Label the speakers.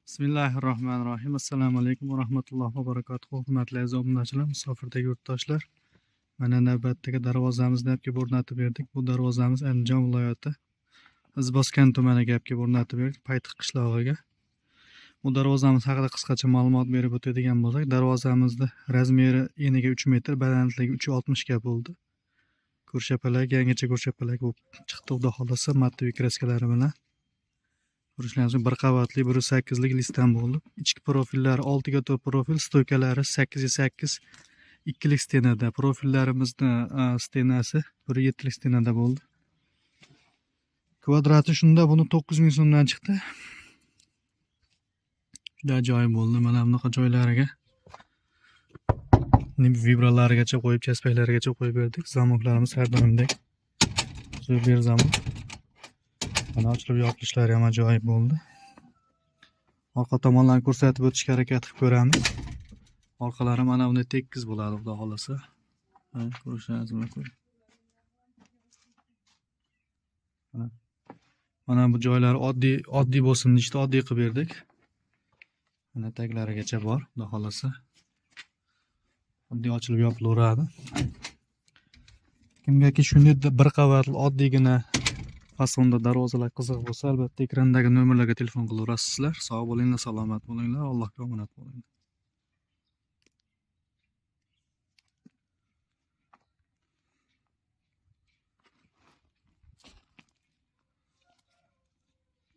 Speaker 1: Bismillahirrohmanirrohim. Assalomu alaykum va rahmatullohi va barakatuh. Hurmatli aziz obunachilar, musofirdagi yurtdoshlar. Mana navbatdagi darvozamizni olib kelib o'rnatib berdik. Bu darvozamiz Andijon viloyati Izboskan tumaniga olib kelib o'rnatib berdik, Paytıq qishlog'iga. Bu darvozamiz haqida qisqacha ma'lumot berib o'tadigan bo'lsak, darvozamizni razmeri eniga 3 metr, balandligi 3,60 ga bo'ldi. Ko'rshapalak, yangicha ko'rshapalak bo'lib chiqdi, xudo xohlasa, матовый краска lari bilan. Ko'rishlaringiz mumkin, bir qavatli 108lik лист dan bo'ldi. Ichki profillari 6 ga 4 profil, стойка lari 8 ga 8 ikkilik стена da. Profillarimizni стена si 1,7lik стена da bo'ldi. Kvadrati shunda buni 9000 so'mdan chiqdi. Juda ajoyib bo'ldi. Mana bunaqa joylariga vibralarigacha qo'yib, chaspaklarigacha qo'yib berdik. Замок larimiz har doimdek super замок. Mana ochilib yopilishlari ham ajoyib bo'ldi. Orqa tomonlarni ko'rsatib o'tishga harakat qilib ko'ramiz. Orqalari mana bunday tekis bo'ladi, xudo xohlasa. Mana ko'rishingiz mumkin. Mana. Mana bu joylari oddiy oddiy bo'lsin deyishdi, oddiy qilib berdik. Mana taglarigacha bor, xudo xohlasa. Oddiy ochilib yopilaveradi. Kimgaki shunday bir qavatli oddiygina fasonda darvozalar qiziq bo'lsa, albatta ekrandagi nomerlarga telefon qilaverasizlar. Sog' bo'linglar, salomat bo'linglar, Allohga omonat bo'linglar.